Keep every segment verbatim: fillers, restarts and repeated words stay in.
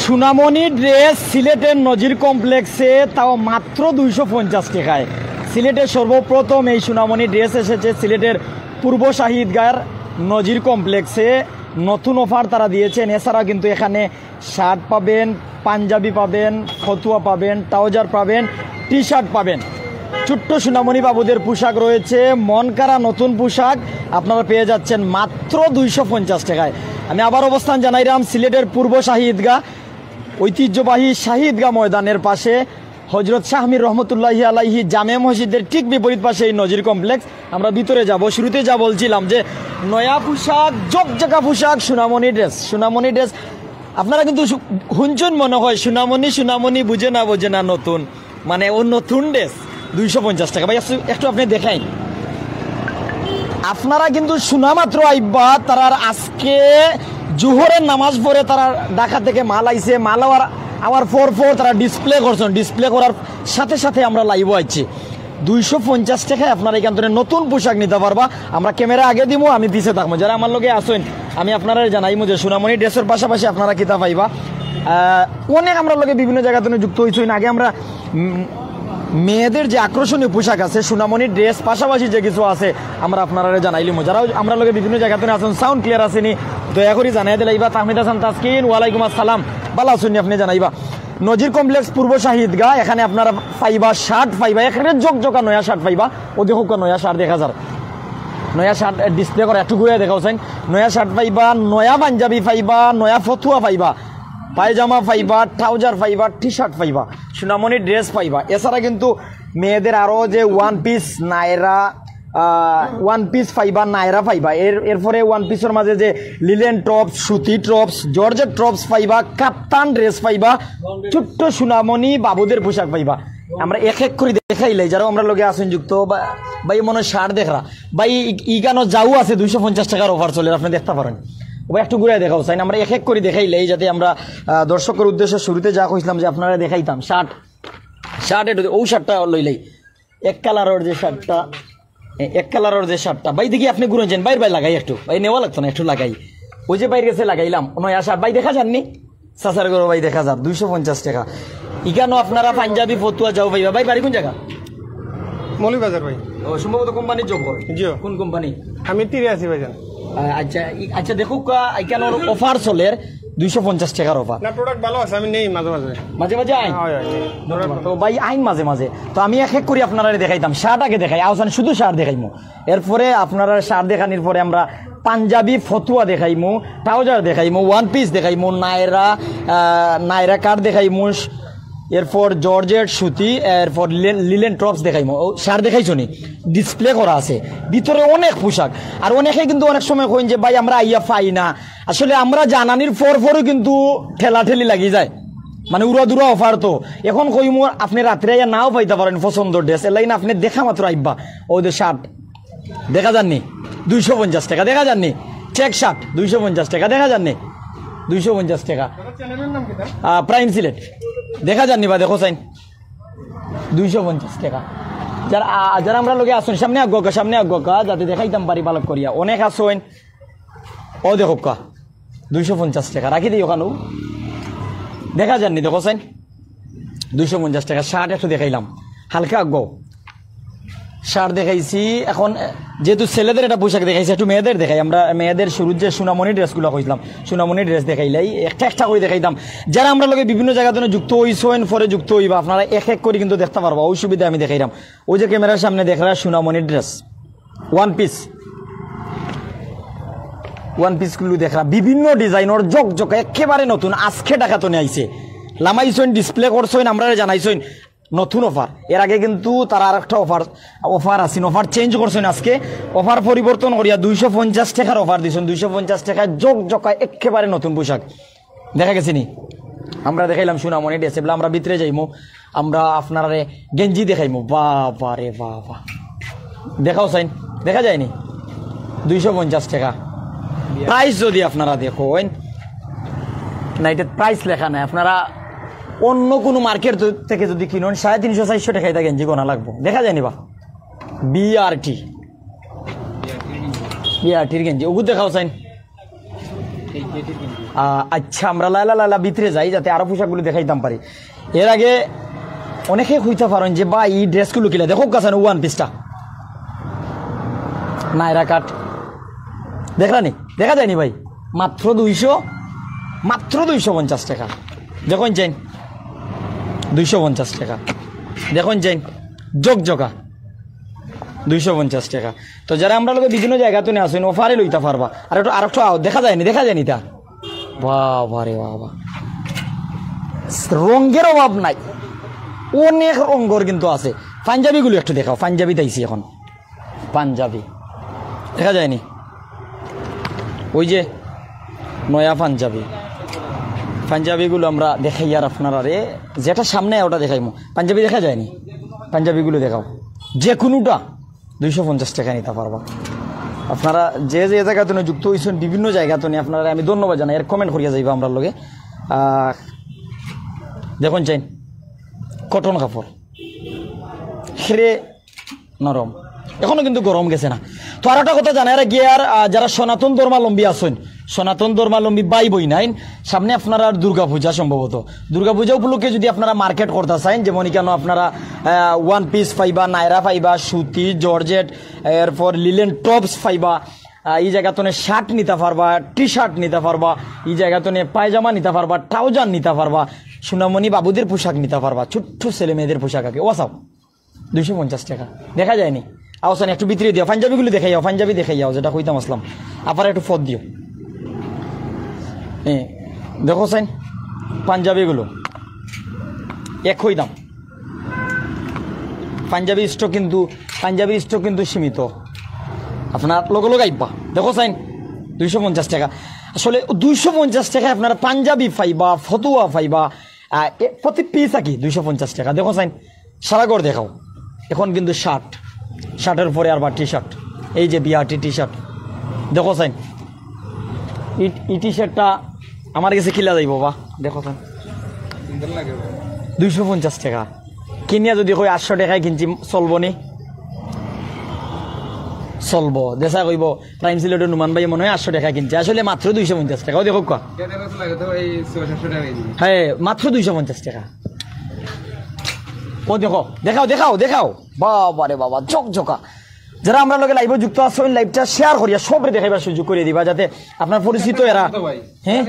সুনামণি ড্রেস সিলেটের নজির কমপ্লেক্সে, তাও মাত্র দুইশো পঞ্চাশ টাকায়। সিলেটের সর্বপ্রথম এই সুনামণি ড্রেস এসেছে সিলেটের পূর্ব শাহিদগার নজির কমপ্লেক্সে। নতুন অফার তারা দিয়েছেন। এছাড়া কিন্তু এখানে শার্ট পাবেন, পাঞ্জাবি পাবেন, ফতুয়া পাবেন, ট্রাউজার পাবেন, টি শার্ট পাবেন। ছোট্ট সুনামণি বাবুদের পোশাক রয়েছে, মন কাড়া নতুন পোশাক আপনারা পেয়ে যাচ্ছেন মাত্র দুইশো পঞ্চাশ টাকায়। আমি আবার অবস্থান জানাইলাম সিলেটের পূর্ব শাহিদগা, ঐতিহ্যবাহী শাহিদগা ময়দানের পাশে, হজরত শাহ মীর রহমতুল্লাহি আলাইহি জামে মসজিদের ঠিক বিপরীত পাশে এই নজির কমপ্লেক্স। আমরা ভিতরে যাব। শুরুতে যা বলছিলাম যে নয়া পোশাক, জকজকা পোশাক, সুনামণি ড্রেস, সুনামণি ড্রেস। আপনারা কিন্তু শু-, হুনছইন মনে হয় সুনামণি, সুনামণি, বুঝে না, বোঝে না নতুন, মানে ও নতুন ড্রেস। দুইশো পঞ্চাশ টাকা ভাই, একটু, একটু আপনি দেখাইন। আপনারা কিন্তু শোনা মাত্র আইবা, তারার আজকে জোহরের নামাজ পড়ে তারা ঢাকা থেকে মাল আইছে, মাল আওয়ার, আওয়ার পর পর তারা ডিসপ্লে করছেন, ডিসপ্লে করার সাথে সাথে আমরা লাইভও আইছি। দুইশো পঞ্চাশ টাকায় আপনারা এখান থেকে নতুন পোশাক নিতে পারবা। আমরা ক্যামেরা আগে দিমু, আমি পিছে থাকবো। যারা আমার লগে আছেন, আমি আপনারা জানাইমু যে সুনামণি ড্রেসের পাশাপাশি আপনারা কিতা পাইবা। আহ, অনেক আমরা লগে বিভিন্ন জায়গা থেকে যুক্ত হইছইন। আগে আমরা উম, মেয়েদের যে আকর্ষণীয় পোশাক আছে, সুনামণি ড্রেস পাশাপাশি যে কিছু আছে, আমরা আপনারা জানাইলিমু। যারা আমরা লগে বিভিন্ন জায়গা থেকে আছেন, সাউন্ড ক্লিয়ার আছেনি, দয়া করে জানাই দিলাইবা। তাহমিদ হাসান তাসকিন, ওয়ালাইকুম আসসালাম, ভালো আছেন আপনি জানাইবা। নজির কমপ্লেক্স পূর্ব শাহিদগা, এখানে আপনারা পাইবা শার্ট পাইবা, এখানে জকজকা নয়া শার্ট পাইবা। ও দেখো নয়া শার্ট দেখা যার, নয়া শার্ট ডিসপ্লে করে একটু ঘুরে দেখাও চাইন। নয়া শার্ট পাইবা, নয়া পাঞ্জাবি পাইবা, নয়া ফতুয়া পাইবা, পায়জামা পাইবা, ট্রাউজার পাইবা, টি শার্ট পাইবা, সুনামণি ড্রেস পাইবা। এছাড়া কিন্তু মেয়েদের আরো যে ওয়ান পিস, নায়রা, ওয়ান পিস পাইবা, নায়রা পাইবা। এর এরপরে ওয়ান পিসের মাঝে যে লিলেন টপস, সুতি টপস, জর্জেট টপস পাইবা, কাপ্তান ড্রেস পাইবা, ছোট্ট সুনামণি বাবুদের পোশাক পাইবা। আমরা এক এক করে দেখাইলাই, যারা আমরা লগে আছেন যুক্ত বা, ভাই মনে হয় শার্ট দেখরা, ভাই ই-, ইগানো যাও আছে দুইশো পঞ্চাশ টাকার অফার চলে, আপনি দেখতে পারেন। ও ভাই একটু ঘুরে দেখাও চাইন, আমরা এক এক করে দেখাইলাই যাতে আমরা আহ, দর্শকের উদ্দেশ্যে শুরুতে যা কইছিলাম যে আপনারা দেখাইতাম শার্ট, শার্ট একটু ও শার্টটা লইলাই, এক কালারের যে শার্টটা, এ, এক কালারের যে শার্টটা। ভাই দেখি আপনি ঘুরে যান, বাইর ভাই লাগাই একটু, ভাই নেওয়া লাগতো না, একটু লাগাই। ওই যে বাইর গেছে লাগাইলাম, নয়া শার্ট ভাই দেখা যাননি? চাচার ঘরো ভাই দেখা যার, দুইশো পঞ্চাশ টাকা। ইখানো আপনারা পাঞ্জাবি ফতুয়া যাও ভাই, ভাই বাড়ি কোন জায়গা? মৌলভীবাজার ভাই। ও, সম্ভবত কোম্পানির জব করে। জি। কোন কোম্পানি? আমি তীরে আছি ভাইজান। আহ, আচ্ছা, ই-, আচ্ছা, দেখো কা, ইখানোর অফার চলের, দুইশো পঞ্চাশ টাকার অফার। না, প্রোডাক্ট ভালো আছে, আমি নেই মাঝে মাঝে। মাঝে মাঝে আইন? হ্যাঁ, হয়, হয়। ধন্যবাদ। তো ভাই আইন মাঝে মাঝে। তো আমি এক এক করে আপনারা দেখাইতাম, শার্ট আগে দেখাই, আহসান শুধু শার্ট দেখাইমু। এরপরে আপনারা শার্ট দেখানির পরে আমরা পাঞ্জাবি ফতুয়া দেখাইমু, ট্রাউজার দেখাইমু, ওয়ান পিস দেখাইমু, নায়রা, আহ, নায়রা কাট দেখাইমু, এরপর জর্জেট সুতি, এরপর লিলেন, লিলেন টপস দেখাইমু। ও, শার্ট দেখাইছো নি? ডিসপ্লে করা আছে, ভিতরে অনেক পোশাক। আর অনেকে কিন্তু অনেক সময় কইন যে, "ভাই, আমরা আইয়া পাই না।" আসলে আমরা জানানির পর পরও কিন্তু ঠেলাঠেলি লাগি যায়, মানে উড়াদুরা অফার। তো এখন কইমু, আপনি রাত্রে আইয়া নাও পাইতা পারেন পছন্দ ড্রেস, এর লাগি না আপনি দেখা মাত্র আইবা। ওই যে শার্ট দেখা যাননি, দুইশো পঞ্চাশ টাকা দেখা যাননি, চেক শার্ট দুইশো পঞ্চাশ টাকা দেখা যাননি, দুইশো পঞ্চাশ টাকা। আহ, প্রাইম সিলেট দেখা যাননি বা দেখো চাইন, দুইশো পঞ্চাশ টাকা। যারা, আ, যারা আমরা লগে আসুন, সামনে আগুয়াকা, সামনে আগুয়াকা, যাতে দেখাইতাম পারি বালক করিয়া। অনেক আসুন, ও দেখো কা, দুইশো পঞ্চাশ টাকা রাখি দিই ওখানে। দেখা যাননি, দেখো চাইন, দুইশো পঞ্চাশ টাকা শার্ট একটু দেখাইলাম, হালকা আগুয়াও শার্ট দেখাইছি। এখন, এ, যেহেতু ছেলেদের একটা পোশাক দেখাইছি, একটু মেয়েদের দেখাই। আমরা মেয়েদের শুরুর যে সুনামণি ড্রেসগুলো কইছিলাম, সুনামণি ড্রেস দেখাইলাই, একটা একটা করে দেখাইতাম। যারা আমরা লগে বিভিন্ন জায়গা থেকে যুক্ত হইছেন, পরে যুক্ত হইবা, আপনারা এক এক করে কিন্তু দেখতে পারবা, ওই সুবিধা আমি দেখাইলাম। ওই যে ক্যামেরার সামনে দেখরা সুনামণি ড্রেস, ওয়ান পিস, ওয়ান পিসগুলো দেখরা বিভিন্ন ডিজাইনর, জকজকা, একেবারে নতুন, আজকে ঢাকা তনে আইছে। লামাইছইন, ডিসপ্লে করছইন, আমরারে জানাইছইন নতুন অফার। এর আগে কিন্তু তারা আরেকটা অফার, অফার আছিল, অফার চেঞ্জ করছইন আজকে, অফার পরিবর্তন করিয়া দুইশো পঞ্চাশ টাকার অফার দিছইন, দুইশো পঞ্চাশ টাকায় জকজকা একেবারে নতুন পোশাক। দেখা গেছে নি? আমরা দেখাইলাম সুনামণি ড্রেস, এগুলা আমরা ভিতরে যাইমু, আমরা আপনারারে গেঞ্জি দেখাইমু। বাবা রে বাবা, দেখাও চাইন, দেখা যায়নি? দুইশো পঞ্চাশ টাকা প্রাইস। যদি আপনারা দেখইন, না, এটা প্রাইস লেখা নাই। আপনারা অন্য কোনো মার্কেট থেকে যদি কিনইন, সাড়ে তিনশো চারশো টাকা এটা গেঞ্জি গোনা লাগবো। দেখা যায়নি বা? বিআরটি, বিআরটির গেঞ্জি ওগু দেখাও চাইন। আহ, আচ্ছা, আমরা লাইলা লাইলা ভিতরে যাই, যাতে আরো পোশাকগুলো দেখাইতাম পারি। এর আগে অনেকে কইতা পারেন যে, "ভাই, এই ড্রেসগুলো কিলা?" দেখো কাছে ওয়ান পিসটা, নায়রা কাট, দেখলা নি? দেখা যায়নি ভাই, মাত্র দুইশো, মাত্র দুইশো পঞ্চাশ টাকা। দেখুন চেন, দুইশো পঞ্চাশ টাকা। দেখুন চেন, জকজকা, দুইশো পঞ্চাশ টাকা। তো যারা আমরা লগে বিভিন্ন জায়গা তো নিয়ে আসেন, অফারে লইতা পারবা। আর একটু, আর একটু আও, দেখা যায়নি, দেখা যায়নি তা। বাবা রে বাবা, রঙের অভাব নাই, অনেক রঙর কিন্তু আছে। পাঞ্জাবিগুলো একটু দেখাও, পাঞ্জাবি তাইছি এখন। পাঞ্জাবি দেখা যায়নি, ওই যে নয়া পাঞ্জাবি, পাঞ্জাবিগুলো আমরা দেখাই। আর আপনারারে যেটা সামনে ওটা দেখাইমু। পাঞ্জাবি দেখা যায়নি, পাঞ্জাবিগুলো দেখাও, যে কোনোটা দুইশো পঞ্চাশ টাকা নিতে পারবা। আপনারা যে যে জায়গা থেকে যুক্ত হয়েছেন, বিভিন্ন জায়গা থেকে আপনারা আমি ধন্যবাদ জানাই। এর কমেন্ট করিয়া যাইবা আমরার লগে। আহ, দেখুন চেন, কটন কাপড়, হেরে নরম, এখনো কিন্তু গরম গেছে না। তো আর একটা কথা জানাই রাখি, আর আহ, যারা সনাতন ধর্মাবলম্বী আছেন, সনাতন ধর্মাবলম্বী ভাই বইন আইন, সামনে আপনারা দুর্গা পূজা সম্ভবত, দুর্গা পূজা উপলক্ষে যদি আপনারা মার্কেট করতে চান, যেমন কেন আপনারা ওয়ান পিস পাইবা, নায়রা পাইবা, সুতি, জর্জেট, এরপর লিলেন টপস পাইবা, আহ, এই জায়গা থেকে শার্ট নিতে পারবা, টি শার্ট নিতে পারবা, এই জায়গা থেকে পায়জামা নিতে পারবা, ট্রাউজার নিতে পারবা, সোনামণি বাবুদের পোশাক নিতে পারবা, ছোট্ট ছেলে মেয়েদের পোশাক আগে ওয়াসাও দুইশো পঞ্চাশ টাকা। দেখা যায়নি, আওসান একটু ভিতরে দিও, পাঞ্জাবিগুলো দেখাই যাও, পাঞ্জাবি দেখাই যাও, যেটা কইতাম আসলাম। আবার একটু ফদ দিও। হ্যাঁ, দেখো সাইন, পাঞ্জাবিগুলো একই দাম। পাঞ্জাবি স্টক কিন্তু, পাঞ্জাবি স্টক কিন্তু সীমিত। আপনার লগে লগে আইবা, দেখো সাইন, দুইশো পঞ্চাশ টাকা। আসলে দুইশো পঞ্চাশ টাকায় আপনারা পাঞ্জাবি পাইবা, ফতুয়া পাইবা, আহ, এ, প্রতি পিস আর কি দুইশো পঞ্চাশ টাকা। দেখো সাইন, সারা ঘর দেখাও। এখন কিন্তু শার্ট, শার্টের পরে আবার টি শার্ট, এই যে বিআরটি টি শার্ট, দেখো সাইন, এই, এই টি শার্টটা আমার গেছে কিলা যাইব বা, দেখো সাইন, দুইশো পঞ্চাশ টাকা। কিনিয়া যদি কই আটশো টাকায় কিনছি, চলবো নি? চলবো। দেশা কইব, প্রাইম সিলেটের নুমান ভাই মনে হয় আটশো টাকা কিনছে, আসলে মাত্র দুইশো পঞ্চাশ টাকা। ও দেখো কা, হ্যাঁ, মাত্র দুইশো পঞ্চাশ টাকা। ও দেখো, দেখাও, দেখাও, দেখাও। বাবা রে বাবা, ঝকঝকা। যারা আমরা লগে লাইভে যুক্ত আছেন, লাইভটা শেয়ার করিয়া সবরে দেখাইবার সুযোগ করে দিবা, যাতে আপনার পরিচিত এরা। হ্যাঁ?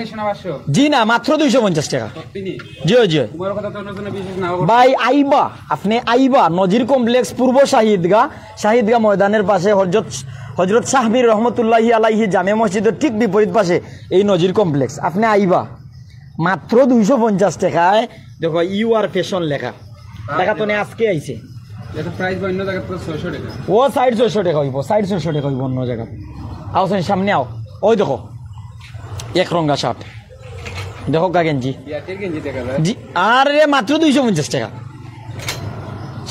জি না, মাত্র দুইশো পঞ্চাশ টাকা। জি, জি। ভাই, আইবা, আপনি আইবা নজির কমপ্লেক্স, পূর্ব শাহিদগা, শাহিদগা ময়দানের পাশে, হজরত, হজরত শাহবীর রহমতুল্লাহি আলাইহি জামে মসজিদের ঠিক বিপরীত পাশে এই নজির কমপ্লেক্স। আপনি আইবা মাত্র দুইশো পঞ্চাশ টাকায়। দেখো, ইউ আর ফ্যাশন লেখা, লেখা তো নেই, আজকে আইছে। এটা প্রাইস বা অন্য জায়গা তো ছয়শো টাকা। ও সাইড ছয়শো টাকা হইব, সাইড ছয়শো টাকা হইব অন্য জায়গা। আও সাইন, সামনে আও, ওই দেখো, এক রঙা শার্ট, দেখো গা গেঞ্জি। জি, আরে মাত্র দুইশো পঞ্চাশ টাকা।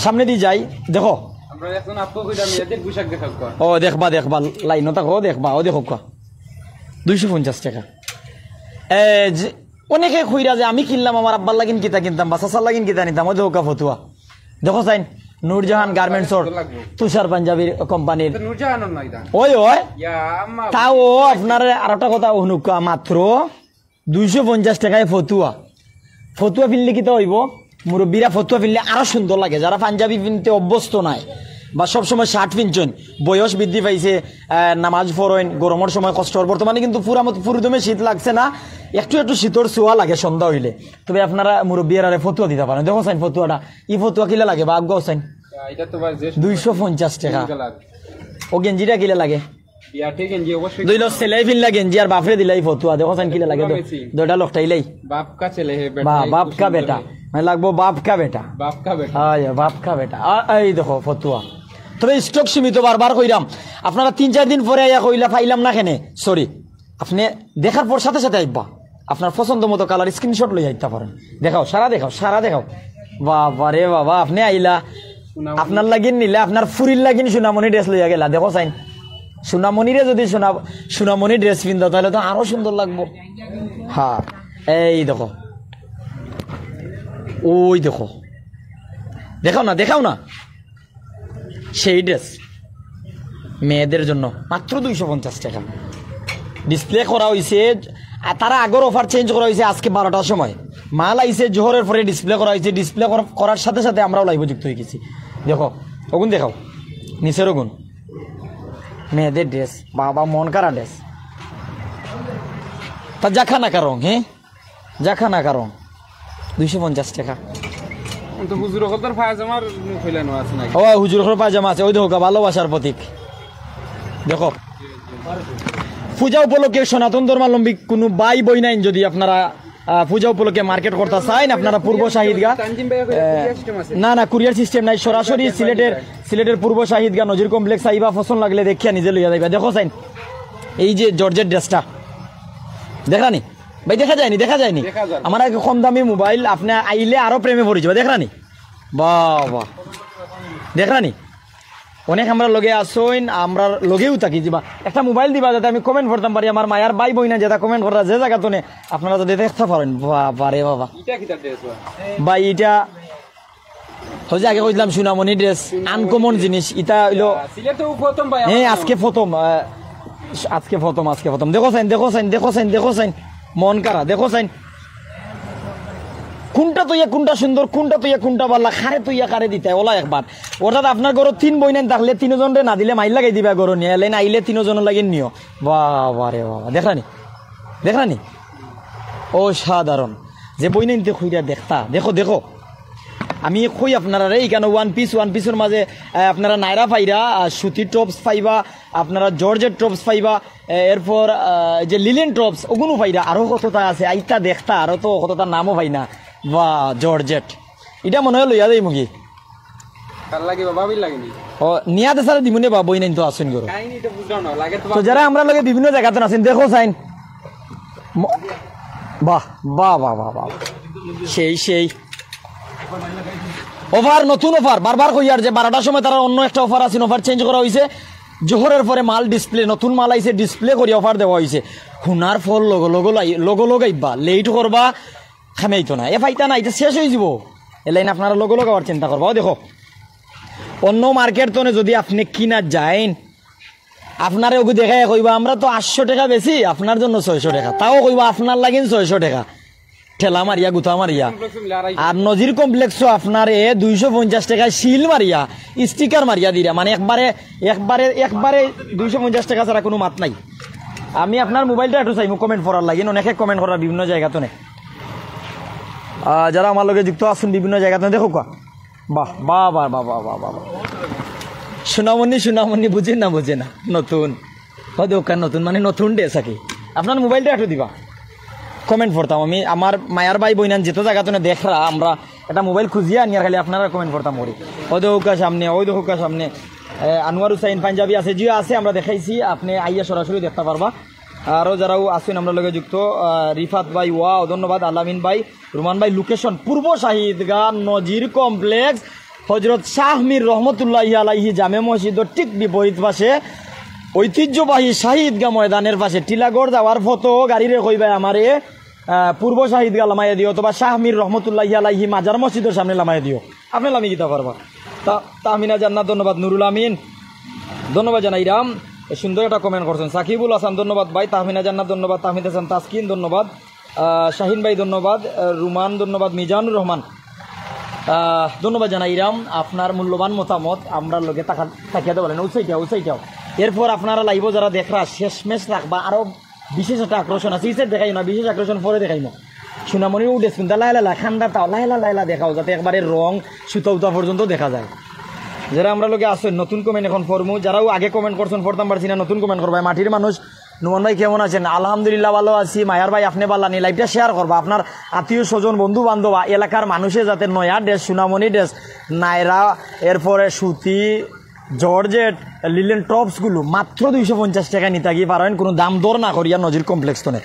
সামনে দিয়ে যাই, দেখো। আমরা এখন আপু কইরা মেয়েদের পোশাক দেখাবো। ও দেখবা, দেখবা, লাইনও থাকো, দেখবা, ও দেখো কা, দুইশো পঞ্চাশ টাকা। এ, যে, অনেকে কইরা যে আমি কিনলাম, আমার আব্বার লাগিন কিতা কিনতাম বা চাচার লাগিন কিতা নিতাম, ওই দেখো কা ফতুয়া। দেখো সাইন, নূরজাহান গার্মেন্টসর তুষার পাঞ্জাবির কোম্পানির। ওই, ওই। তাও আপনার আর একটা কথা হুনুক্কা, মাত্র দুইশো পঞ্চাশ টাকায় ফতুয়া। ফতুয়া ফিনলে কিতা হইব? মুরব্বীরা ফতুয়া ফিনলে আরো সুন্দর লাগে। যারা পাঞ্জাবি ফিনতে অভ্যস্ত নাই বা সব সময় শার্ট ফিনছেন, বয়স বৃদ্ধি পাইছে, আহ, নামাজ পড়েন, গরমের সময় কষ্ট হয়। বর্তমানে কিন্তু পুরা মত-, পুরুদমে শীত লাগছে না, একটু একটু শীতর ছোঁয়া লাগে সন্ধ্যা হইলে। তবে আপনারা মুরব্বীরা ফতুয়া দিতে পারেন। দেখো সাইন ফতুয়াটা, ই ফতুয়া কিলা লাগে বা আগুয়া সাইন? এটা তো ভাই যে দুইশো পঞ্চাশ টাকা। ও গেঞ্জিটা কিলা লাগে? বিয়াতে গেঞ্জি অবশ্যই। দুই লোক ছেলে ফিনলা গেঞ্জি আর বাপরে দিলাই ফতুয়া। দেখো সাইন কিলা লাগে? দুইটা লোকটা ইলাই। বাপ কা ছেলে হে বেটা, বা, বাপ কা বেটা। মানে লাগবো বাপ কা বেটা। বাপ কা বেটা। আয়, বাপ কা বেটা। আ, এই দেখো ফতুয়া। তবে স্টক সীমিত, বারবার কইরাম। আপনারা তিন চার দিন পরে আইয়া কইলা পাইলাম না কেনে? সরি। আপনি দেখার পর সাথে সাথে আইবা। আপনার পছন্দ মতো কালার স্ক্রিনশট লইয়া আইতা পারেন। দেখাও, সারা দেখাও, সারা দেখাও। বাবা রে বাবা, আপনি আইলা, আপনার লাগিন নিলা, আপনার ফুরির লাগিন সোনামণি ড্রেস লইয়া গেলা। দেখো সাইন, সোনামণিরে যদি সোনা, সোনামণি ড্রেস পিন্দা, তাহলে তো আরো সুন্দর লাগবো। হ্যাঁ, এই দেখো, ওই দেখো, দেখাও না, দেখাও না। সেই ড্রেস মেয়েদের জন্য মাত্র দুইশো পঞ্চাশ টাকা। ডিসপ্লে করা হইছে আর তারা আগর অফার চেঞ্জ করা অইছে আজকে বারোটার সময়। মাল আইছে, জোহরের পরে ডিসপ্লে করা অইছে, ডিসপ্লে করার সাথে সাথে আমরাও লাইভে যুক্ত অই গেছি। দেখো, অগুন দেখাও, নিচের অগুন, মেয়েদের ড্রেস, বাবা, মন কারা ড্রেস। তা জাখা না কারণ, হ্যাঁ, জাখা না কারণ, দুইশো পঞ্চাশ টাকা। তো হুজুর অকলর পায়জামার মুখ হইলে নো আছে নাকি? ও, হুজুর অকলর পায়জামা আছে, ওই দেখো, ভালোবাসার প্রতীক। দেখো, পূজা উপলক্ষে সনাতন ধর্মাবলম্বী কোনো ভাই বইনাইন যদি আপনারা, আহ, পূজা উপলক্ষে মার্কেট করতে চাইন, আপনারা পূর্ব শাহিদগা, তানজিম ভাই, আহ, কুরিয়ার সিস্টেম আছে? না, না, কুরিয়ার সিস্টেম নাই, সরাসরি সিলেটের, সিলেটের পূর্ব শাহিদগা নজির কমপ্লেক্স আইবা, পছন্দ লাগলে দেখিয়া নিজে লইয়া যাইবা। দেখো চাইন, এই যে জর্জেট ড্রেসটা, দেখরানি ভাই, দেখা যায়নি, দেখা যায়নি। দেখা যায়। আমার এক কম দামি মোবাইল, আপনি আইলে আরো প্রেমে পড়ি যাবা, দেখরানি? বাবা, দেখরানি? অনেক আমরা লগে আসইন, আমরা লগেও থাকি। যিবা একটা মোবাইল দিবা, যাতে আমি কমেন্ট পড়তাম পারি। আমার মায়ার ভাই বইনাইন যেটা কমেন্ট করা, যে জায়গা তো নে, আপনারা যদি দেখতে পারেন, বাবা রে বাবা। এটা কিতা ড্রেস বা? ভাই, এটা ওই যে আগে কইছিলাম, সুনামনি ড্রেস, আনকমন জিনিস। এটা হইলো, সিলেটে ও প্রথম ভাই। হ্যাঁ, আমার আজকে প্রথম, আহ, আজকে প্রথম, আজকে প্রথম। দেখো চাইন, দেখো চাইন, দেখো চাইন, দেখো চাইন, মন কারা, দেখো চাইন। কোনটা তো ইয়া, কোনটা সুন্দর, কোনটা তো ইয়া, কোনটা বালা, কারে তো ইয়া, কারে দিতায়, ওলা একবার। অর্থাৎ আপনার ঘরো তিন বইনাইন থাকলে তিনজনরে না দিলে মাইর লাগাই দিবা ঘরো নিয়া, এলাইন আইলে তিনজনর লাগি নিও। বাবা রে বাবা, দেখরানি, দেখরানি? অসাধারণ। যে বইনাইন্তে খুইরা দেখতা, দেখো, দেখো। আমি কই আপনারারে, এখানো ওয়ান পিস, ওয়ান পিসর মাঝে, আহ, আপনারা নায়রা পাইরা, আর সুতি টপস পাইবা, আপনারা জর্জেট টপস পাইবা, আহ, এরপর, আহ, যে লিলেন টপস, ওগুনও পাইরা, আরো কততা আছে, আইতা দেখতা, আরো তো কততা নামও পাই না। বা জর্জেট, এটা মনে হয় লইয়া যাই মুগি। কার লাগে বা ভাবির লাগে নি? ও, নিয়াতে সারা দিমুনে বা বইনাইন তো আসুন করো। কাহিনী তো বুঝলাম না, লাগে তো তো যারা আমরা লগে বিভিন্ন জায়গাতে আছেন, দেখো চাইন। ম-, বাহ, বাহ, বাহ, বাহ, বাহ। সেই, সেই। অফার, নতুন অফার। বারবার কইয়ার যে বারোটার সময় তারা অন্য একটা অফার আছে, অফার চেঞ্জ করা হইছে। জোহরের পরে মাল ডিসপ্লে, নতুন মাল আইছে, ডিসপ্লে করি অফার দেওয়া হইছে। হুনার ফল লগো লগো লাই-, লগো লগ আইবা, লেট করবা, খামাইতো না। এ ফাইতা না, এটা শেষ হয়ে যাব। এ লাইন আপনারা লগো লগো আবার চিন্তা করবা। ও দেখো, অন্য মার্কেট তো যদি আপনি কিনা যাইন, আপনারে ওগু দেখাই কইবা, "আমরা তো আটশো টাকা বেশি, আপনার জন্য ছয়শো টাকা।" তাও কইবা, "আপনার লাগিন ছয়শো টাকা।" ঠেলা মারিয়া, গুতা মারিয়া। আর নজির কমপ্লেক্সও আপনারে দুইশো পঞ্চাশ টাকায় সিল মারিয়া, স্টিকার মারিয়া দিরা, মানে একবারে, একবারে, একবারে দুইশো পঞ্চাশ টাকা ছাড়া কোনো মাত নাই। আমি আপনার মোবাইলটা একটু চাইমু কমেন্ট পড়ার লাগি, অনেকে কমেন্ট করার বিভিন্ন জায়গা তো নেই। আহ, যারা আমার লগে যুক্ত আছেন বিভিন্ন জায়গা তো দেখো কা। বাহ, বাহ, বাহ। সুনামনি, সুনামনি, বুঝে না, বুঝে না, নতুন। ও দোকান নতুন, মানে নতুন ড্রেস আর কি। আপনার মোবাইলটা একটু দিবা, কমেন্ট পড়তাম আমি। আমার মায়ার ভাই বইনান যত জায়গা তো দেখরা, আমরা একটা মোবাইল খুঁজিয়া আনি আর খালি আপনারা কমেন্ট পড়তাম করি। ওই দেখুকা সামনে, ওই দেখুকা সামনে। এ, আনোয়ার হুসাইন পাঞ্জাবি আছে, জিও আছে, আমরা দেখাইছি, আপনি আইয়া সরাসরি দেখতে পারবা। আরও যারাও আছেন আমরা লগে যুক্ত, আহ, রিফাত ভাই, ওয়াও, ধন্যবাদ। আলামিন ভাই, রুমান ভাই, লোকেশন পূর্ব শাহিদগা নজির কমপ্লেক্স, হজরত শাহ মীর রহমতুল্লাহ আলাইহি জামে মসজিদর ঠিক বিপরীত পাশে, ঐতিহ্যবাহী শাহিদগা ময়দানের পাশে, টিলাগড় যাওয়ার পথো গাড়িরে কইবায় আমারে, আহ, পূর্ব শাহিদগা লামাইয়া দিও, অথবা শাহ মীর রহমতুল্লাহ আলাইহি মাজার মসজিদর সামনে লামাইয়া দিও, আপনি লামি গিতা পারবা। তা-, তাহমিনা জান্নাত, ধন্যবাদ। নুরুল আমিন, ধন্যবাদ জানাইরাম, এ সুন্দর একটা কমেন্ট করছেন। সাকিবুল হাসান, ধন্যবাদ ভাই। তাহমিনা জান্নাত, ধন্যবাদ। তাহমিদ হাসান তাসকিন, ধন্যবাদ। আহ, শাহিন ভাই, ধন্যবাদ। আহ, রুমান, ধন্যবাদ। মিজানুর রহমান, আহ, ধন্যবাদ জানাইরাম আপনার মূল্যবান মতামত। আমরা লগে থাকা-, থাকিয়া দেওয়া না, উৎসাহিত, উৎসাহিত। এরপর আপনারা লাইভও যারা দেখরা, শেষমেশ রাখবা, আরো বিশেষ একটা আকর্ষণ আছে। ইসে দেখাই না, বিশেষ আকর্ষণ পরে দেখাইমু। সুনামনি উঠে শুনতা লাইলা লা, খান্দা তাও লাইলা লাইলা দেখাও, যাতে একবারে রং সুতা উতা পর্যন্ত দেখা যায়। যারা আমরা লগে আছেন, নতুন কমেন্ট এখন ফরমু, যারাও আগে কমেন্ট করছেন, পড়তাম পারছি না, নতুন কমেন্ট করবা। মাটির মানুষ, নুমান ভাই কেমন আছেন? আলহামদুলিল্লাহ, ভালো আছি। মায়ার ভাই, আপনি ভালা নি? লাইভটা শেয়ার করবা, আপনার আত্মীয় স্বজন, বন্ধু বান্ধব, এলাকার মানুষে যাতে নয়া ড্রেস, সুনামনি ড্রেস, নায়রা, এরপরে সুতি, জর্জেট, লিলেন টপসগুলো মাত্র দুইশো পঞ্চাশ টাকা নিতে গিয়ে পারেন, কোনো দাম দর না করিয়া নজির কমপ্লেক্স তনে।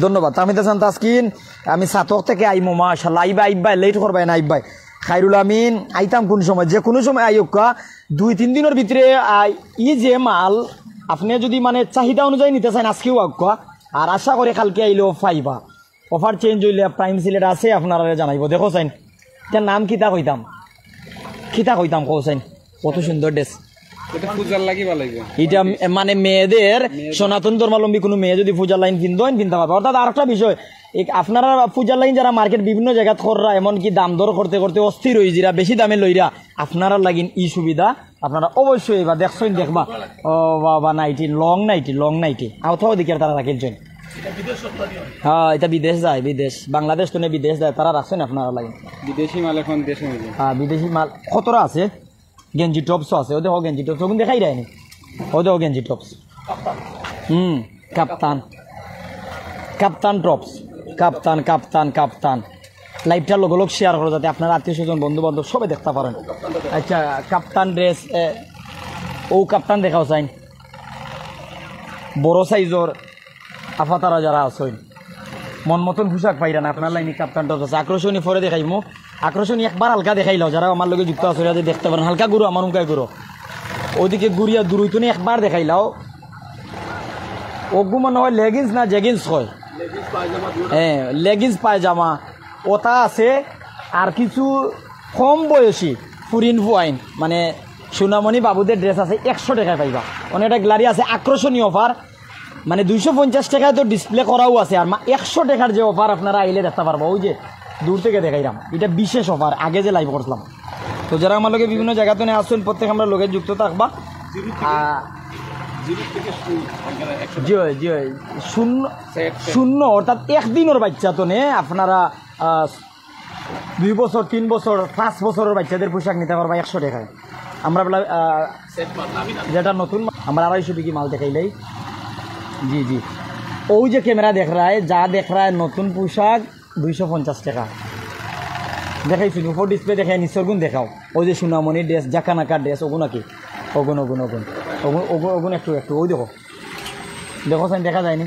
ধন্যবাদ। তাহমিদ হাসান তাসকিন, আমি সাতক থেকে আইমো, মাশাল্লাহ। আইবা, আইবা, লেট করবায় না, আইবা। খাইরুল আমিন, আইতাম কোন সময়? যে কোনো সময় আইউক্কা, দুই তিন দিনের ভিতরে আই। ই যে মাল, আপনি যদি মানে চাহিদা অনুযায়ী নিতে চান, আজকেও আউক্কা, আর আশা করি কালকে আইলেও পাইবা। অফার চেঞ্জ হইলে প্রাইম সিলেট আছে, আপনারা জানাইবো। দেখো চাইন, এটার নাম কিতা কইতাম, কিতা কইতাম, কও চাইন, কত সুন্দর ড্রেস। এটা পূজার লাগি বানাইবো। এটা মানে মেয়েদের, সনাতন ধর্মাবলম্বী কোনো মেয়ে যদি পূজার লাইন কিনতে হয়, কিনতে পারবে। অর্থাৎ আরেকটা বিষয়, আপনারা পূজার লাইন যারা মার্কেট বিভিন্ন জায়গাত কররা, এমনকি দাম দর করতে করতে অস্থির হয়ে যারা বেশি দামে লইরা, আপনারা লাগিন ই সুবিধা। আপনারা অবশ্যই এবার দেখছইন, দেখবা। ও বাবা, nightie, long nightie, long nightie. আও থাও দেখি আর তারা রাখিলছইন। হ্যাঁ, এটা বিদেশ যায়, বিদেশ, বাংলাদেশ তো বিদেশ যায়, তারা রাখছইন আপনারা লাগিন। বিদেশি মাল এখন দেশে হয়ে যায়। হ্যাঁ, বিদেশি মাল কতটা আছে? গেঞ্জি টপসও আছে, ওই দেখো গেঞ্জি টপস, ওগুন দেখাই যায়নি। ওই দেখো গেঞ্জি টপস। হুম, কাপ্তান, কাপ্তান টপস, কাপ্তান, কাপ্তান, কাপ্তান। লাইভটা লগে লগ শেয়ার করো, যাতে আপনার আত্মীয় স্বজন, বন্ধু বান্ধব সবাই দেখতে পারেন। আচ্ছা, কাপ্তান ড্রেস, ও কাপ্তান দেখাও চাইন, বড় সাইজর। আফাতারা যারা আছইন, মন মতন পোশাক পাইরা না, আপনার লাইনে কাপ্তান টপস আছে। আকর্ষণী পরে দেখাইমু, আকর্ষণী একবার হালকা দেখাইলাও, যারা আমার লগে যুক্ত আছো, যাতে দেখতে পারেন। হালকা গুরু, আমার উমকাই গুরু, ওদিকে গুরিয়া দূরইতনে একবার দেখাইলাও। ওগু মনে হয় লেগিংস না জেগিংস হয়। হ্যাঁ, লেগিংস পায়জামা ওটা আছে। আর কিছু কম বয়সী ফুরিন ফুয়াইন, মানে, সোনামণি বাবুদের ড্রেস আছে, একশো টাকায় পাইবা। অনেকটা গ্লারি আছে, আকর্ষণীয় অফার। মানে, দুইশো পঞ্চাশ টাকায় তো ডিসপ্লে করাও আছে, আর মা-, একশো টাকার যে অফার আপনারা আইলে দেখতে পারবা। ওই যে দূর থেকে দেখাইলাম, এটা বিশেষ অফার, আগে যে লাইভ করছিলাম। তো যারা আমার লগে বিভিন্ন জায়গা থেকে আসছেন, প্রত্যেক আমরা লগে যুক্ত থাকবা। আহ, জি হয়, জি হয়। শূন্য, শূন্য অর্থাৎ একদিনের বাচ্চা তো নে আপনারা, আহ, দুই বছর, তিন বছর, পাঁচ বছরের বাচ্চাদের পোশাক নিতে পারবা একশো টাকায়। আমরা বলে, আহ, যেটা নতুন, আমরা আড়াইশো বিঘি মাল দেখাইলাই। জি, জি। ওই যে ক্যামেরা দেখ রা হ্যায়, যা দেখ রা হ্যায়, নতুন পোশাক দুইশো পঞ্চাশ টাকা। দেখাইছি, উপর ডিসপ্লে দেখাই, নিচের গুণ দেখাও। ওই যে সোনামণি ড্রেস, জাকানাকা ড্রেস, ওগুন নাকি? ওগুন, ওগুন, ওগুন। ওগুন, ওগুন, ওগুন একটু, একটু, ওই দেখো। দেখো চাইন, দেখা যায়নি?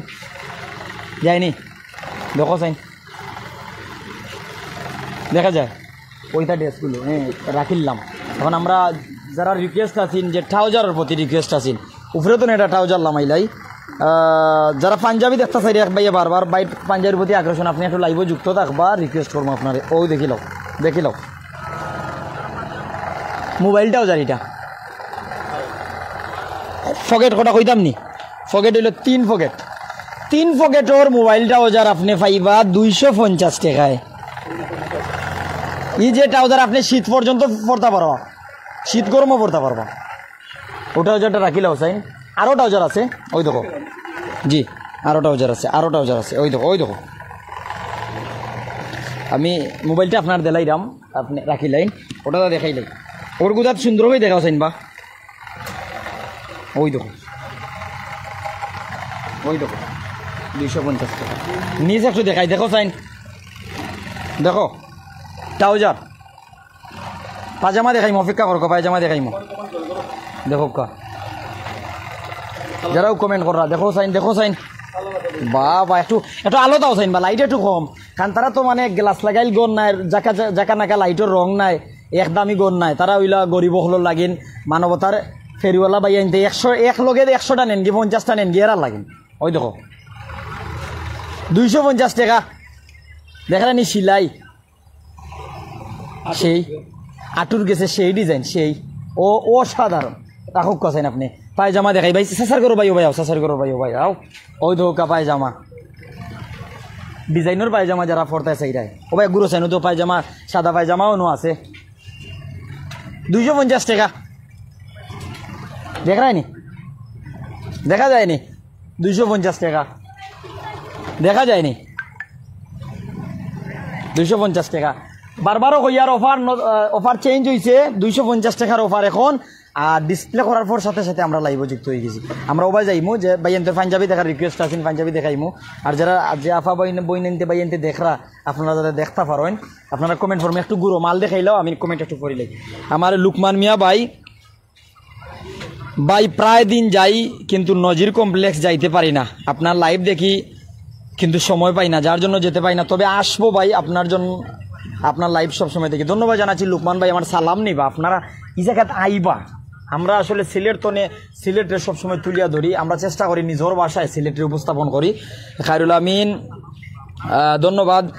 যায়নি? দেখো চাইন। দেখা যায়? ওইটা ড্রেসগুলো, হ্যাঁ, রাখিলাম। এখন আমরা যারা রিকোয়েস্ট আছেন, যে ট্রাউজারের প্রতি রিকোয়েস্ট আছেন, উপরে তো না এটা ট্রাউজার লামাইলাই। আহ, যারা পাঞ্জাবি দেখতে চাই এক ভাইয়ে বারবার, ভাই পাঞ্জাবির প্রতি আকর্ষণ, আপনি একটু লাইভও যুক্ত থাকবা, রিকোয়েস্ট করবো আপনারে। ওই দেখিলাও, দেখিলাও। মোবাইলটাও জারিটা। পকেট কটা কইতাম নি? পকেট হইলো তিন পকেট। তিন পকেটর মোবাইলটাও যার আপনি পাইবা দুইশো পঞ্চাশ টাকায়। এই যে ট্রাউজার আপনি শীত পর্যন্ত পরতে পারবা, শীত গরমও পরতে পারবা। ওটা ট্রাউজারটা রাখিলাও চাইন, আরও ট্রাউজার আছে, ওই দেখো। জি, আরও ট্রাউজার আছে, আরও ট্রাউজার আছে, ওই দেখো, ওই দেখো। আমি মোবাইলটা আপনার দিলাইরাম, আপনি রাখিলাইন, ওটা দেখাইলাই। ওর গুদাত সুন্দর করে দেখাও চাইন বা। ওই দেখো, ওই দেখো, দুইশো পঞ্চাশ টাকা। নিচ একটু দেখাই, দেখো চাইন, দেখো, ট্রাউজার। পায়জামা দেখাইমু, অপেক্ষা করো, পায়জামা দেখাইমু। দেখো কা, যারাও কমেন্ট কররা, দেখো চাইন, দেখো চাইন। বাবা, একটু, একটু আলো দাও চাইন বা, লাইট একটু কম। কারণ তারা তো মানে গ্লাস লাগাইল গন নাই, জাকা, জাকা নাকা লাইটর রং নাই, এক দামি গন নাই। তারা অইলা গরিব অকলর লাগিন, মানবতার ফেরিওয়ালা ভাইয়াইন্তে একশো, এক লগে একশোটা নেনগি, পঞ্চাশটা নেনগি, এরার লাগিন। ওই দেখো, দুইশো পঞ্চাশ টাকা। দেখরা নি সিলাই। সেই আটুর গেছে সেই ডিজাইন, সেই। ও, অসাধারণ। রাখুক কছেন আপনি। পায়জামা দেখাই ভাই, সাসার করো ভাই, ও ভাই, আও, সাসার করো ভাই, ও ভাই, আও। ওই দেখো কা পায়জামা। ডিজাইনর পায়জামা যারা পরতে চাইরায়। ও ভাই, গুরু চাইন, ও তো পায়জামা, সাদা পায়জামাও নো আছে। দুইশো পঞ্চাশ টাকা। দেখরায়নি? দেখা যায়নি? দুইশো পঞ্চাশ টাকা। দেখা যায়নি? দুইশো পঞ্চাশ টাকা। বারবারও কইয়ার অফার ন-, আহ, অফার চেঞ্জ হইছে, দুইশো পঞ্চাশ টাকার অফার এখন। আর ডিসপ্লে করার পর সাথে সাথে আমরা লাইভও যুক্ত হয়ে গেছি। আমরা ওবায় যাইমু যে ভাইয়াইন্তর পাঞ্জাবি দেখার রিকোয়েস্ট আছেন, পাঞ্জাবি দেখাইমু। আর যারা, যে আফা বইন, বইনাইন্তে ভাইয়াইন্তে দেখরা, আপনারা যাতে দেখতা পারেন, আপনারা কমেন্ট ফর্মে একটু গুরু মাল দেখাইলেও আমি কমেন্ট একটু পড়িলাই। আমার লুকমান মিয়া ভাই, ভাই, প্রায় দিন যাই, কিন্তু নজির কমপ্লেক্স যাইতে পারি না। আপনার লাইভ দেখি, কিন্তু সময় পাই না, যার জন্য যেতে পারি না। তবে আসবো ভাই, আপনার জন্য, আপনার লাইভ সবসময় দেখি। ধন্যবাদ জানাচ্ছি লুকমান ভাই, আমার সালাম নিবা। আপনারা এই জায়গাত আইবা, আমরা আসলে সিলেট তনে, সিলেটরে সবসময় তুলিয়া ধরি, আমরা চেষ্টা করি নিজর ভাষায় সিলেটরে উপস্থাপন করি। খায়রুল আমিন, আহ, ধন্যবাদ। আহ,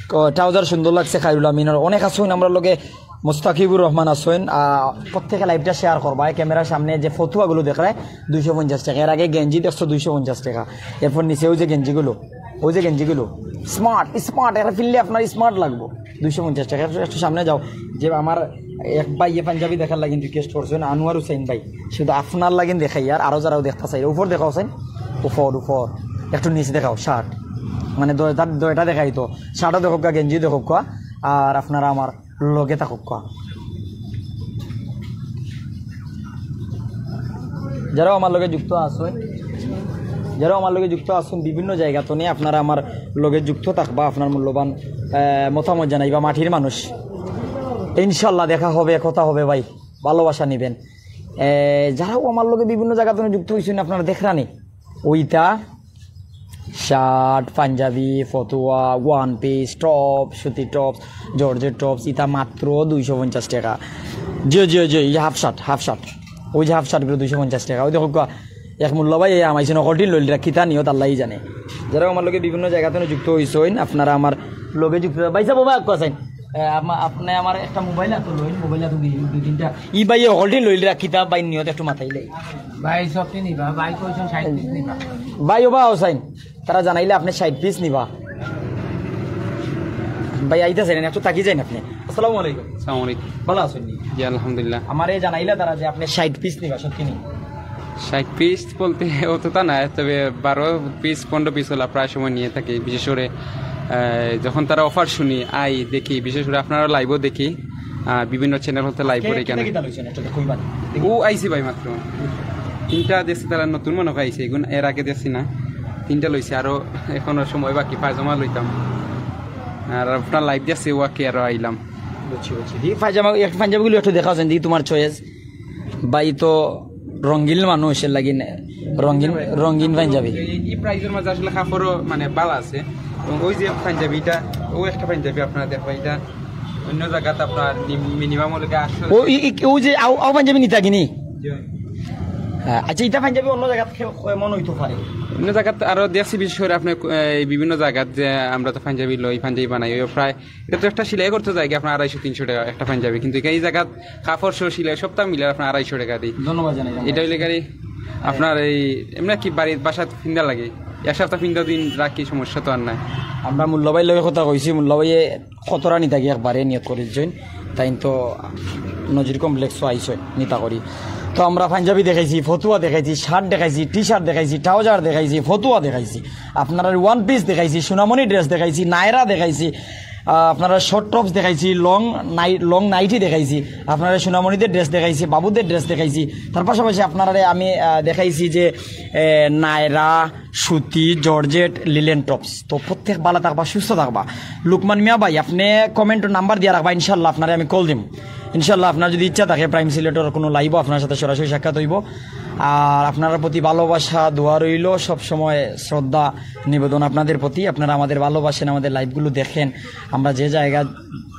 ক-, ট্রাউজার সুন্দর লাগছে খায়রুল আমিনর। অনেক আছইন আমরার লগে, মুস্তাকিবুর রহমান আছইন, আহ, প্রত্যেকে লাইভটা শেয়ার করবা। ক্যামেরার সামনে যে ফতুয়াগুলো দেখরায় দুইশো পঞ্চাশ টাকা, এর আগে গেঞ্জি দেখছো দুইশো পঞ্চাশ টাকা, এরপর নিচে ওই যে গেঞ্জিগুলো, ওই যে গেঞ্জিগুলো স্মার্ট স্মার্ট, এটা ফিরলে আপনার স্মার্ট লাগবো। দুইশো পঞ্চাশ টাকা। একটু, একটু সামনে যাও। যে আমার এক ভাইয়ে পাঞ্জাবি দেখার লাগিন রিকোয়েস্ট করছইন, আনোয়ার হুসেন ভাই, শুধু আপনার লাগিন দেখাইয়ার, আরো যারাও দেখতা চাইরা উপর দেখাও চাইন, উপর উপর একটু নিচে দেখাও শার্ট, মানে দুইটা দুইটা দেখাই তো, শার্টও দেখউক্কা, গেঞ্জি দেখউক্কা, আর আপনারা আমার লগে থাকউক্কা। যারাও আমার লগে যুক্ত আছইন, যারাও আমার লগে যুক্ত আছইন বিভিন্ন জায়গা তনে, আপনারা আমার লগে যুক্ত থাকবা, আপনার মূল্যবান আহ, মতামত জানাইবা। মাটির মানুষ, ইনশাল্লাহ দেখা হবে, কথা হবে ভাই, ভালোবাসা নিবেন। এ, যারাও আমার লগে বিভিন্ন জায়গা তনে যুক্ত অইছইন, আপনারা দেখরানি ওইটা শার্ট, পাঞ্জাবি, ফতুয়া, ওয়ান পিস, টপ, সুতি টপস, জর্জেট টপস, ইতা মাত্র দুইশো পঞ্চাশ টাকা। জি জি জি, এই হাফ শার্ট, হাফ শার্ট, ওই যে হাফ শার্টগুলো দুইশো পঞ্চাশ টাকা। ওই দেখউক্কা, এক মূল্য ভাই এই আমাইছে নকলটি লইল রাখিতা নিয়ত আল্লাহই জানে। যারাও আমার লগে বিভিন্ন জায়গা তনে যুক্ত অইছইন, আপনারা আমার লগে যুক্ত। ভাই সাহেব, বাবা, আকু আছইন। এ, আমা-, আপনে আমার একটা মোবাইল আতো লইন, মোবাইল আতো দুই, দুই তিনটা। ই ভাই হকলটি লইল রাখিতা ভাই নিয়ত একটু মাতাইলাই। ভাই, সত্যি নিবা, ভাই কইছইন ষাইট পিস নিবা। ভাই, ওবা হোসাইন, তারা জানাইলে আপনে ষাইট পিস নিবা। ভাই, আইতা চাইন, একটু তাকি যাইন আপনে। আসসালামু আলাইকুম। আসসালামু আলাইকুম। ভালা আছইন নি? জি, আলহামদুলিল্লাহ। আমারে জানাইলা তারা যে আপনে ষাইট পিস নিবা, সত্যি নি? ষাইট পিস বলতে অতটা না, তবে বারো পিস, পনেরো পিস ওলা প্রায় সময় নিয়া থাকি। বিশেষ করে, আহ, যখন তারা অফার শুনি, আই দেখি, বিশেষ করে আপনারার লাইভও দেখি, আহ, বিভিন্ন চ্যানেল হতে লাইভ করে এখানে। কিতা কিতা লইছইন একটু কইবা নি? ও আইছি ভাই মাত্র। তিনটা দেখছি তারা নতুন মনে হয় আইছে, এগুন এর আগে দেখছি না। তিনটা লইছি, আরো এখনো সময় বাকি, পায়জামা লইতাম। আর আপনার লাইভ দেখছি, ওয়াকে আরো আইলাম। বুঝছি, বুঝছি। দি পায়জামা, এক পাঞ্জাবিগুলো একটু দেখাও চাইন, দি তোমার চয়েস। ভাই তো রঙিন মানুষ, এর লাগি নে-, রঙিন, রঙিন পাঞ্জাবি। এই, এই প্রাইসের মাঝে আসলে কাপড়ও মানে ভালা আছে। এবং ওই যে পাঞ্জাবিটা, ও একটা পাঞ্জাবি আপনারা দেখবা, এটা অন্য জায়গাতে আপনার নি-, মিনিমাম হলে গিয়ে আটশো। ও, ই, ই, ও যে আও, আও পাঞ্জাবি নিতা কিনি? জি। হ্যাঁ, আচ্ছা, এটা পাঞ্জাবি অন্য জায়গাত খে-, খে-, মনে হইতে পারে। অন্য জায়গাত আরো দেখছি, বিশেষ করে আপনি, এ, এই বিভিন্ন জায়গাত যে আমরা তো পাঞ্জাবি লই, পাঞ্জাবি বানাই, ওই প্রায় এটা তো একটা সেলাই করতে যায় গিয়ে আপনার আড়াইশো তিনশো টাকা একটা পাঞ্জাবি, কিন্তু এই জায়গাত কাপড় সহ সেলাই সবটা মিলে আপনার আড়াইশো টাকা দিই। ধন্যবাদ জানাই। এটা হইলে গাড়ি আপনার এই এমনি কি বাড়ির বাসাত ফিন্দা লাগে, এক সপ্তাহ ফিন্দা দিন রাখি, সমস্যা তো আর নাই। আমরা মুল্লা ভাইর লগে কথা কইছি, মুল্লা ভাইয়ে কতরা নিতা গিয়ে একবারে নিয়ত করি দিছইন, তাইন তো নজির কমপ্লেক্সও আইছইন নিতা করি। তো আমরা পাঞ্জাবি দেখাইছি, ফতুয়া দেখাইছি, শার্ট দেখাইছি, টি শার্ট দেখাইছি, ট্রাউজার দেখাইছি, ফতুয়া দেখাইছি, আপনারা ওয়ান পিস দেখাইছি, সোনামণি ড্রেস দেখাইছি, নায়রা দেখাইছি, আহ, আপনারা শর্ট টপস দেখাইছি, লং নাই-, লং নাইটি দেখাইছি, আপনারা সোনামণিদের ড্রেস দেখাইছি, বাবুদের ড্রেস দেখাইছি। তার পাশাপাশি আপনারা আমি, আহ, দেখাইছি যে, এ, নায়রা, সুতি, জর্জেট, লিলেন টপস। তো প্রত্যেক ভালা থাকবা, সুস্থ থাকবা। লুকমান মিয়া ভাই, আপনে কমেন্ট নাম্বার দিয়া রাখবা, ইনশাল্লাহ আপনারে আমি কল দিমু। ইনশাল্লাহ আপনার যদি ইচ্ছা থাকে, প্রাইম সিলেটর কোনো লাইভও আপনার সাথে সরাসরি সাক্ষাৎ হইব। আর আপনার প্রতি ভালোবাসা, দোয়া রইল, সব সময় শ্রদ্ধা নিবেদন আপনাদের প্রতি। আপনারা আমাদের ভালোবাসেন, আমাদের লাইভগুলো দেখেন, আমরা যে জায়গা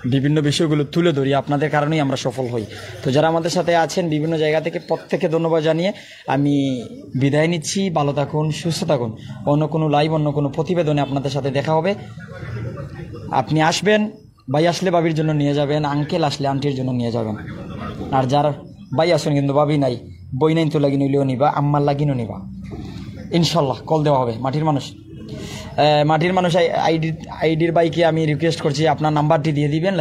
বিভিন্ন বিষয়গুলো তুলে ধরি, আপনাদের কারণেই আমরা সফল হই। তো যারা আমাদের সাথে আছেন বিভিন্ন জায়গা থেকে, প্রত্যেককে ধন্যবাদ জানিয়ে আমি বিদায় নিচ্ছি। ভালো থাকুন, সুস্থ থাকুন। অন্য কোনো লাইভ, অন্য কোনো প্রতিবেদনে আপনাদের সাথে দেখা হবে। আপনি আসবেন, ভাই আসলে ভাবির জন্য নিয়ে যাবেন, আঙ্কেল আসলে আন্টির জন্য নিয়ে যাবেন। আর যার ভাই আছেন কিন্তু ভাবি নাই, বইনাইন তো লাগি নইলেও নিবা, আম্মার লাগিনও নিবা। ইনশাল্লাহ কল দেওয়া হবে। মাটির মানুষ, আহ, মাটির মানুষ আই-, আইডি, আইডির ভাইকে আমি রিকোয়েস্ট করছি, আপনার নাম্বারটি দিয়ে দিবেন।